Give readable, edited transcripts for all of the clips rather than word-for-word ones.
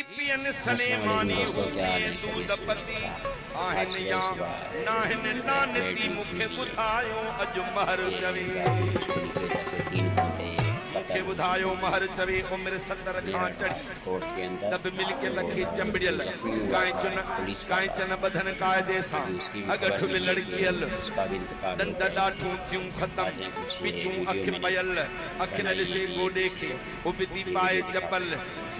पीअनि अस्सलाम वालेकुम सलेमानी दोस्तों, हू क्या हाल पीए है? दूध खैरियत से पती आज आहिनि सुबह या सुबह नाहिनि एक लानती रेड मूंखे वीडियो ॿुधायो अॼु महर के चवे ज़ाती दुश्मनी की वजह से 3 घंटे मूंखे कत्ल हो ॿुधायो चुका है महर चवे उमिरि 70 खां मेरठ चढ़ी कोर्ट के अंदर। त बि मिल्कियत और खे एक जो चंबिड़ियल जख्मी हुआ कांइच था न एक पुलिस कांइच वाला, न ॿधनि क़ाइदे सां अभी उसकी भी अॻठ खबर में मिली कि लड़कियल उसका भी इंतकाल हो ॾंद गया है। ॾाठूं थियूं ख़तम आज कुछ ये पिचूं वीडियो अखि मैंने पयल अखि न बनाई ॾिसे है कि गोॾे किसी खे से उबिती वीडियो पाए दिखाता चपल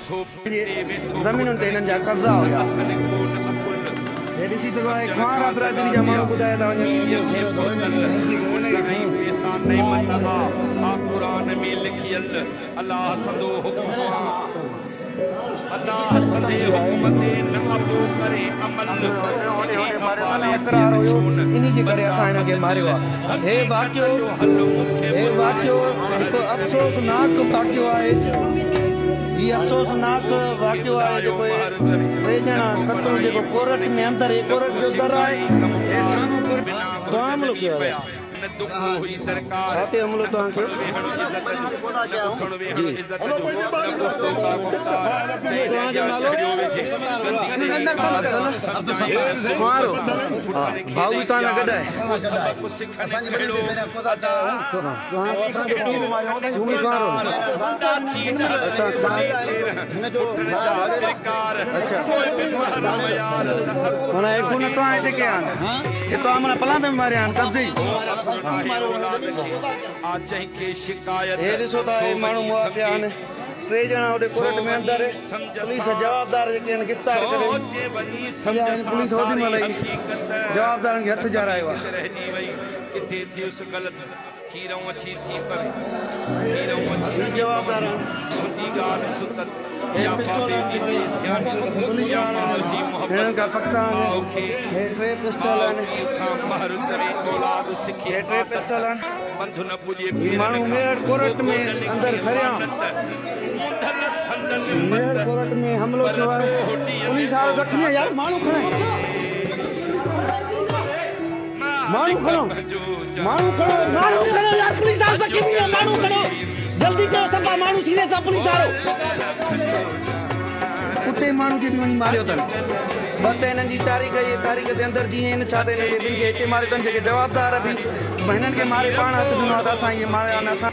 सो जे ते वेठो ज़मीनुनि ते पुट हिननि खे जा कब्ज़ा हुया। अथनि कोन अकुल हे ॾिसी थो आहे सम्झण खुआरा खां बिरादरी जा सगा माण्हू थिया ॿुधाया था वञनि। पीउ खे पहुतल पुट ऐं पैसा नेमत आ आ क़ुर में लिखियल अलाह संदो हुकुम आ अलाह संदे हुकुम ते न अबो करे अमल इन्ही हवाले तकरार थियनि हुयो छो न इन्ही जे करे बचा असां हिन खे बदिल मारियो आहे। हे हक़ीक़त वाक़ियो जो हल मूंखे हे ॿुधायो वाक़ियो महर हिकु चवे अफ़सोसनाक वाक़ियो आहे। हीउ अफ़सोसनाक मूंखे वाक़ियो आहे ॿुधायो जेको हे महर चवे टे न ॼणा को क़तल पराए जेको कोर्ट पुटनि में खे अंदरि हे न कोर्ट को जो दर आहे। सिखाई कम हे कार साम्हूं कोर्ट बिना तव्हां घुर्ज हमलो ॾनी कयो आहे? पिया न दुखो हुई दरकार छा ते हमलो न तव्हां उथणु कयो? वेहणु इज़त जो न उथणु जी वेहणु इज़त जो न गुफ्तो का गुफ्तार चेहरे तव्हांजो अॻियां नालो? चढ़ियो विझे गंदी ॾेई कार सम्झाए न कुंवारो सुख हा पुटनि खे भाऊ बि ॾेई तव्हां सां यार गॾु आहे। को सबक़ सिखनि कहिड़ो अदा तव्हां तूं बि कुंवारो? ॾाची अच्छा ॾह पुटनि जा प्रकार अच्छा कोई बि महरम यार त अकुल माना हे खून आहे तव्हां हिते कया आहिनि? हे तव्हां माना पलांद में मारिया आहिनि कब्ज़े सो अकुल आहे औलाद खे आ जंहिंखे शिकायत हे ॾिसो था सो हे माण्हू वञी मुआ पिया सम्झे आहिनि। टे ॼणा होॾे सो कोर्ट में वञी अंदरि सम्झ पुलिस सां जवाबदार जेके आहिनि गिरफ़्तार करे सोचे वञी विया सम्झ आहिनि। सां पुलिस ओॾी सारी महिल ई हक़ीक़त जवाबदारनि खे हथु त कमी ॼारायो आहे। किथे रहिजी वई किथे थियुसि ग़लति खीरऊं अच्छी थी पवे खीरऊं अच्छी ही थी जवाबदार पवे आहिनि। तुंहिंजी ॻाल्हि सुतत हे या पिस्टोल बाबे जी आहिनि बेध्यानी पुलिस या वारा माउ जी हिननि मोहबत खां पक्का माउ आहिनि। खे हे टे पिस्टल माउ आहिनि। पीउ खां महर चवे औलाद सिखे हे टे आदत पिस्टल आहिनि। पंधु न पुॼे ही पीरनि माण्हू खां मेरठ को कोर्ट में गोॾनि अंदरि खे सरेआम मानत ऊंधल संदन मेरठ मत कोर्ट में हमलो पर थियो आहे। तोह ॾियनि पुलिस वारो ज़ख़्मी आहे। यार माण्हू खणो माण्हू मालिक खणो पंहिंजो माण्हू खणो माण्हू खणो यार पुलिस वारो अॼु ज़ख़्मी आहे। माण्हू खणो जल्दी कयो सफ़ा माण्हू सीने सां पुलिस वारो उते माण्हू खे बि वञी मारियो अथनि। ॿ त हिननि जी तारीख़ इहा तारीख़ ते अंदरि जीअं हिन छा त हिननि खे ॿिनि खे हिते मारियो अथनि। जेके जवाबदार बि हिननि खे मारे पाण हथु ॾिनो आहे त असां ईअं मारिया आहिनि। असां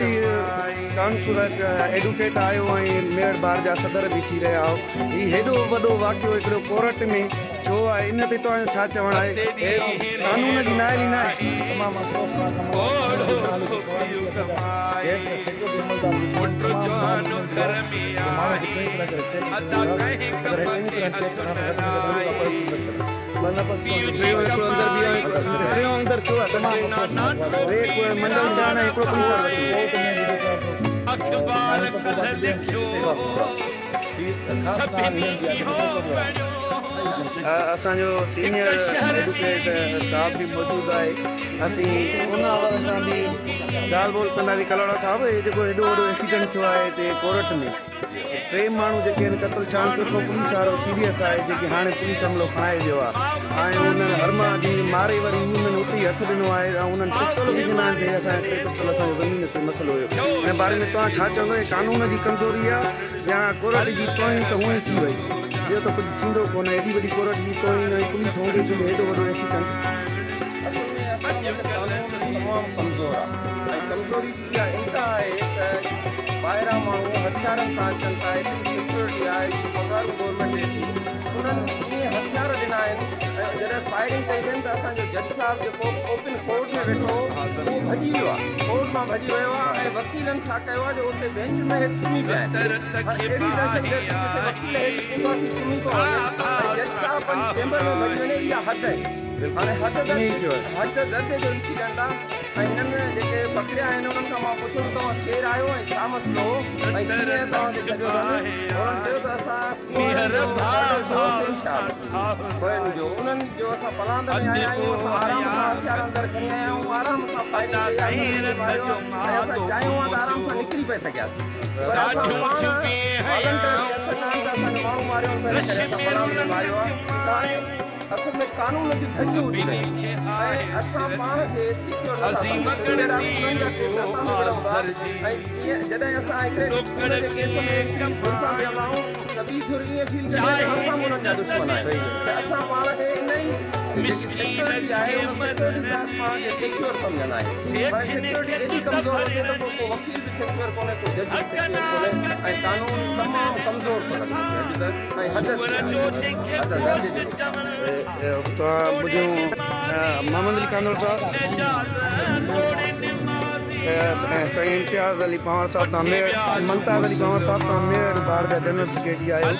काउंसिलर एडवोकेट आहियो ऐं मेयर बार जा सदर बि थी रहिया आहियो। हीउ हेॾो वॾो वाक़ियो हिकिड़ो कोर्ट में छो आहे, इन ते तव्हांजो छा चवणु आहे? हे कानून जी नाअहली न आहे। तमामु अफ़सोसनाक ओड़ो तालुके पीउ ख़वातीन कमाए गेट ते सिक्योरिटी अमलदार बि कोन पुट तमामु जवान माण्हू घर में जो माण्हू खे आहे चङी तरह करे चेक अदा कयो कंहिं अगरि कम चङी ते तरह चेक हथु करण न त घटि में घटि लाए ॾोह का पीउ जी टियों हिकिड़ो अंदरि बि आहे, कमाई टियों अंदरि छो आहे? तमामु नाना अफ़सोसनाक टे टोपी मंडल चाण ऐं हिकिड़ो पुलिस वारो निराए कोर्ट में बि जेको आहे अख़बार कल्ह लिखियो ख़ासि सभिनी इहो पढ़ियो असांजो सीनियर हिकु शहर एडवोकेट में साहिबु बि मौजूदु आहे। असीं उन हवाले सां बि ॻाल्हि ॿोल कंदासीं। कलोड़ा साहिबु, हे जेको हेॾो वॾो एक्सीडेंट थियो आहे हिते कोर्ट में टे माण्हू जेके आहिनि क़तल छा चोथों पुलिस वारो सीरियस आहे, जेके हाणे पुलिस हमलो खणाए वियो आहे ऐं उन्हनि हरमा जी मारे वरी उन्हनि उते ई हथु ॾिनो आहे ऐं उन्हनि पिस्तौल बि ॾिना आहिनि। असांजा टे पिस्तौल असांजो ज़मीन ते मसइलो हुयो। हिन बारे में तव्हां छा चवंदो? हे कानून जी कमज़ोरी आहे या कोर्ट जी तोई त हूअं ई थी वई? ॿियो त कुझु थींदो कोन। एॾी वॾी कोर्ट जी तोई ऐं पुलिस हूंदे छो हेॾो वॾो एक्सीडेंट? असल में असां वटि कानून तमामु कमज़ोर आहे ऐं कमज़ोरी जी इहा इंतिहा आहे त ॿाहिरां माण्हू हथियारनि सां अचनि था। एतिरी सिक्योरिटी आहे, पघारूं गवर्नमेंट ॾिए थी, उन्हनि ईअं हथियार ॾिना आहिनि ऐं जॾहिं फायरिंग कई अथनि त असांजो जज साहिबु जेको ओपन कोर्ट में वेठो हो उहो भॼी वियो आहे, कोर्ट मां भॼी वियो आहे ऐं वकीलनि छा कयो आहे जो उते बेंच में हेठि सुम्ही पिया आहिनि। तरत खे अहिड़ी दहशत बाहि गर्दी जिते वकील आहे हेठि पूरा थी सुम्ही थो वञे ऐं जज साहिबु पंहिंजी चेंबर में भॼी वञे, इहा हद आहे। हाणे हद ईअं ई थियो आहे। हद दर्जे जो इंसिडेंट आहे ऐं हिननि जेके पकड़िया आहिनि उन्हनि खां मां पुछियो तव्हां केरु आहियो ऐं छा मसइलो हो ऐं कीअं तव्हांखे छॾियो अथनि? उन्हनि चयो त असां मीहर भाउ कुंवरनि जो उन्हनि जो असां पलांद में आया आहियूं, असां आराम सां हथियार अंदरि खणी आया आहियूं, आराम सां फायरिंग कई आहे, असां मारियो आहे ऐं असां चाहियूं हा त आराम सां निकिरी पए सघियासीं, पर असां ॾाढियूं पाण छुपी वॉलंटियरली हथ न आहिनि त असांजो माण्हू मारियो आहिनि, रश करे असां में पलांद में रुलनि मारियो आहे। त हाणे असल में कानून जी धज्जियूं उॾी ॿिन्ही वयूं खे ऐं आहे असां सिर पाण खे सिक्योर नथा अज़ीम सम्झूं। अहिड़ा गिणती उन्हनि जा केस असां में रुगो गिरंदा आसर जी ऐं जीअं जॾहिं असां हिकिड़े ॾोकड़ हुनजे केस में कीअं हिकिड़ी धुर सां कमायूं वियंदा आहियूं। ته ٻي ڌر ائين فيل ڪندي آهي ته اسان به انهن جا دشمن آهيون ته اسان پاڻ کي ان ئي جيڪي سيڪيورٽي آهي ان سيڪيورٽي سان پاڻ کي سيڪيور سمجهندا آهيون پر سيڪيورٽي ايڏي ڪمزور هجي ته پوء ڪو وڪيل به سيڪيور ڪونهي ڪو جج به سيڪيور ڪونهي ۽ قانون تمام ڪمزور ٿو لڳي اڄ ته ۽ حد ٿي آهي حد درجي جي. توهان ٻڌيون محمد علي ڪانڌڙو صاحب سائين امتياز علي پنهور صاحب توهان ميڙ ممتاز علي پنهور صاحب توهان ميڙ بار جا جنرل سيڪريٽري آهيو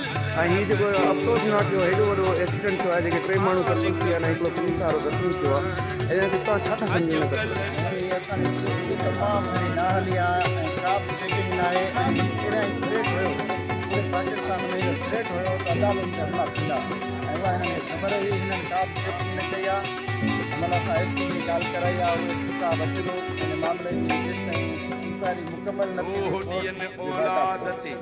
۽ هي جيڪو افسوسناڪ جو هيڏو وڏو ايڪسيڊنٽ ٿيو آهي جيڪي ٽي ماڻهو قتل ٿي ويا آهن ۽ هڪڙو پوليس وارو زخمي ٿيو آهي ان کي توهان ڇا ٿا سمجهو ان قتل کي؟ اسان جي پوليس جي تمام گهڻي نااهلي آهي ۽ ڪا به چيڪنگ ناهي ۽ پهريان ئي ٿريٽ هيو پوري پاڪستان ۾ اهو ٿريٽ هيو ته عدالتن تي حملا ٿيندا ۽ اها هنن کي خبر هئي هنن ڪا به چيڪنگ نه ڪئي آهي هن مهل اسان ايس پي کي ڪال ڪرائي آهي اهو ايس پي صاحب اچي ٿو ان معاملي جي جيستائين انڪوائري مڪمل نه ٿيندي ڪورٽ جي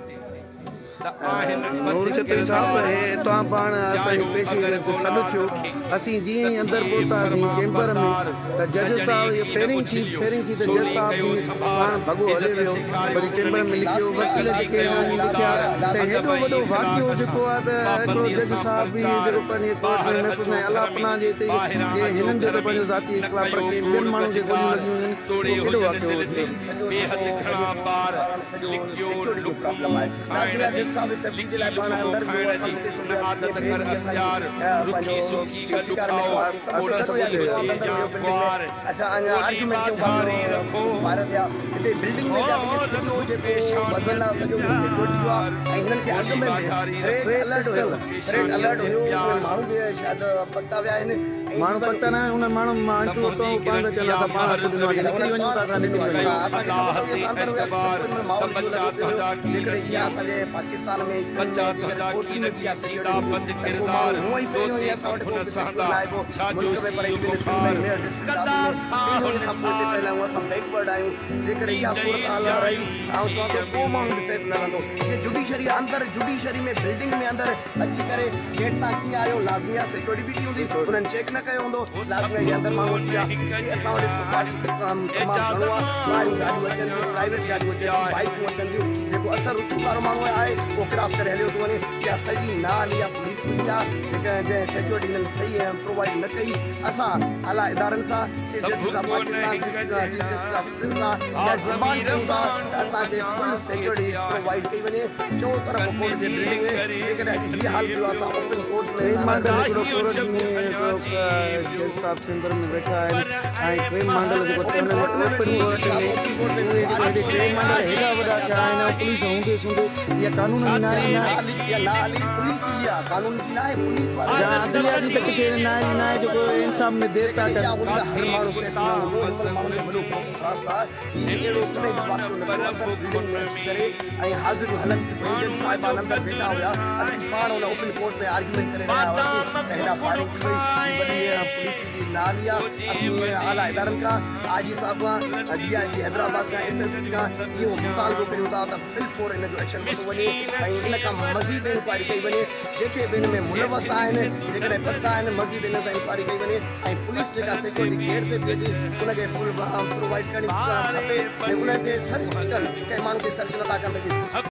نور چتري صاحب هي توهان پاڻ اسان جي پيشي تي سڏ ٿيو اسين جيئن ئي اندر پهتاسين چيمبر ۾ ته جج صاحب اهو فيرنگ ٿي فيرنگ ٿي ته جج صاحب به پاڻ ڀڳو هلي ويو وري چيمبر ۾ لکيو وڪيل جيڪي هنن لکيا ته هيڏو وڏو واقعو جيڪو آهي ته هڪڙو جج صاحب به جيڪو پنهنجي ڪورٽ ۾ محفوظ ناهي الله پناهه جي هتي جي هنن جو ته پنهنجو ذاتي اختلاف پر ڪنهن ٻين ماڻهن کي گوليون لڳيون وڃن اهو ڪيڏو واقعو ٿيو. سڄو سيڪيورٽي جو پرابلم آهي لازمي آهي جج صاحب به سيفٽي جي لاء پاڻ اندر ويو اسان به اتي سمجهياسين جيئن ٻئي به اسان جي پنهنجو سي سي ڪار ۾ سڀ گڏ هياسين اندر ويو بلڊنگ ۾ اسان اڃا آرگيومينٽ ڪيون پيا فائر ٿيا هتي بلڊنگ ۾ جا سڄو جيڪو وزن آهي سڄو سيڪيورٽي جو آهي ۽ هنن کي اڳ ۾ به ٿريٽ الرٽ هيو ٿريٽ الرٽ هيو اهي ماڻهو به شايد پڪتا ويا آهن ماڻهو پڪتا نه آهن انهن ماڻهن مان هڪڙو اتان پاڻ ٿا چون اسان پاڻ هٿ ڏنو آهي نڪري وڃون ٿا اسان نڪري وڃون اسان کي خبر هئي اسان اندر هياسين سڀ ڪجهه مطلب ماحول اهو لڳو پيو هيو جيڪڏهن اها اسان جي پاڪستان ۾ سنڌ ۾ جيڪڏهن ڪورٽن ۾ به اها سيڪيورٽي هوندي ته ڪو ماڻهو هونئن ئي پهريون ئي اسان وٽ ڪو به سيڪيور ناهي ڪو ملڪ ۾ پر ايون سنڌ ۾ ميئر ڊسٽرڪٽ دادو ۾ پهريون ئي اسان پوئتي پيل آهيون اسان بيڪورڊ آهيون جيڪڏهن اها صورتحال رهي ته آئون چوان ٿو ڪو ماڻهو به سيف نه رهندو جي جڊيشري اندر جڊيشري ۾ بلڊنگ ۾ اندر اچي ڪري گيٽ تان ڪيئن آيو لازمي آ سيڪيورٽي بيٺي هوندي انهن چيڪ نه ڪيو هوندو لازمي آ اندر ماڻهو اچي ويا جي اسان وٽ سوسائٽي جو ڪم تمام گهڻو آ ٻاهريون گاڏيون اچن ٿيون پرائيويٽ گاڏيون اچن ٿيون بائيڪون اچن ٿيون جيڪو اثر رسوخ وارو ماڻهو آهي اهو ڪراس ڪري هليو ٿو وڃي اها سڄي نااهلي آ پوليس جي آ جيڪا جنهن سيڪيورٽي هنن صحيح پرووائيڊ نه ڪئي اسان اعليٰ ادارن سان chief justice of Pakistan chief justice of Sindh سان اها ڊمانڊ ڪيون ٿا ته اسان کي فل سيڪيورٽي پرووائيڊ ڪئي وڃي چئو طرف ڪورٽ جي بلڊنگ ۾ جيڪڏهن اڄ هي حال ٿيو آهي اسان اوپن ڪورٽ ۾ ٽي مانڊل هڪڙو ڪورٽ ۾ هڪڙو جج صاحب چيمبر ۾ ويٺا آهن ۽ ٽي مانڊل جيڪو اوپن ڪورٽ ۾ اوپن ڪورٽ ۾ اهي جيڪو هيڏي ٽي مانڊل هيڏا وڏا ٿيا آهن ۽ پوليس هوندي سوندي اها قانون جي ناهي اها نااهلي پوليس جي آهي قانون جي ناهي پوليس وارن جا عدليه جي ته ڪٿي نااهلي ناهي جيڪو انصاف ۾ دير ٿا ڪن. هر ماڻهو سيف نه هوندو هن مهل ماڻهن جو وڏو خوف خراس آهي هي اهڙو ڪڏهن به واقعو نه ٿيو اندر بلڊنگ ۾ اچي ڪري ۽ حاضريون هلن پيون جج صاحبان اندر ويٺا هيا اسين پاڻ ان اوپن ڪورٽ ۾ آرگيومينٽ ڪري رهيا هئاسين ته هيڏا فائرنگ ٿي وئي هي وڏي پوليس جي نااهلي آهي اسين اعليٰ ادارن کان آء جي صاحب کان ڊي I جي حيدرآباد کان ايس ايس پي کان اهو مطالبو ڪريون ٿا ته فل فور ان جو ايڪشن ورتو وڃي ۽ ان کان مزيد انڪوائري ڪئي وڃي جيڪي به ان ۾ ملوث آهن جيڪڏهن پڪا آهن مزيد ان تي انڪوائري ڪئي وڃي ۽ پوليس جيڪا سيڪيورٽي گيٽ تي بيهي ٿي ان کي فل پرووائيڊ ڪرڻي کپي ۽ ان کي سرچ ڪن ڪنهن ماڻهو کي سرچ نٿا ڪن ته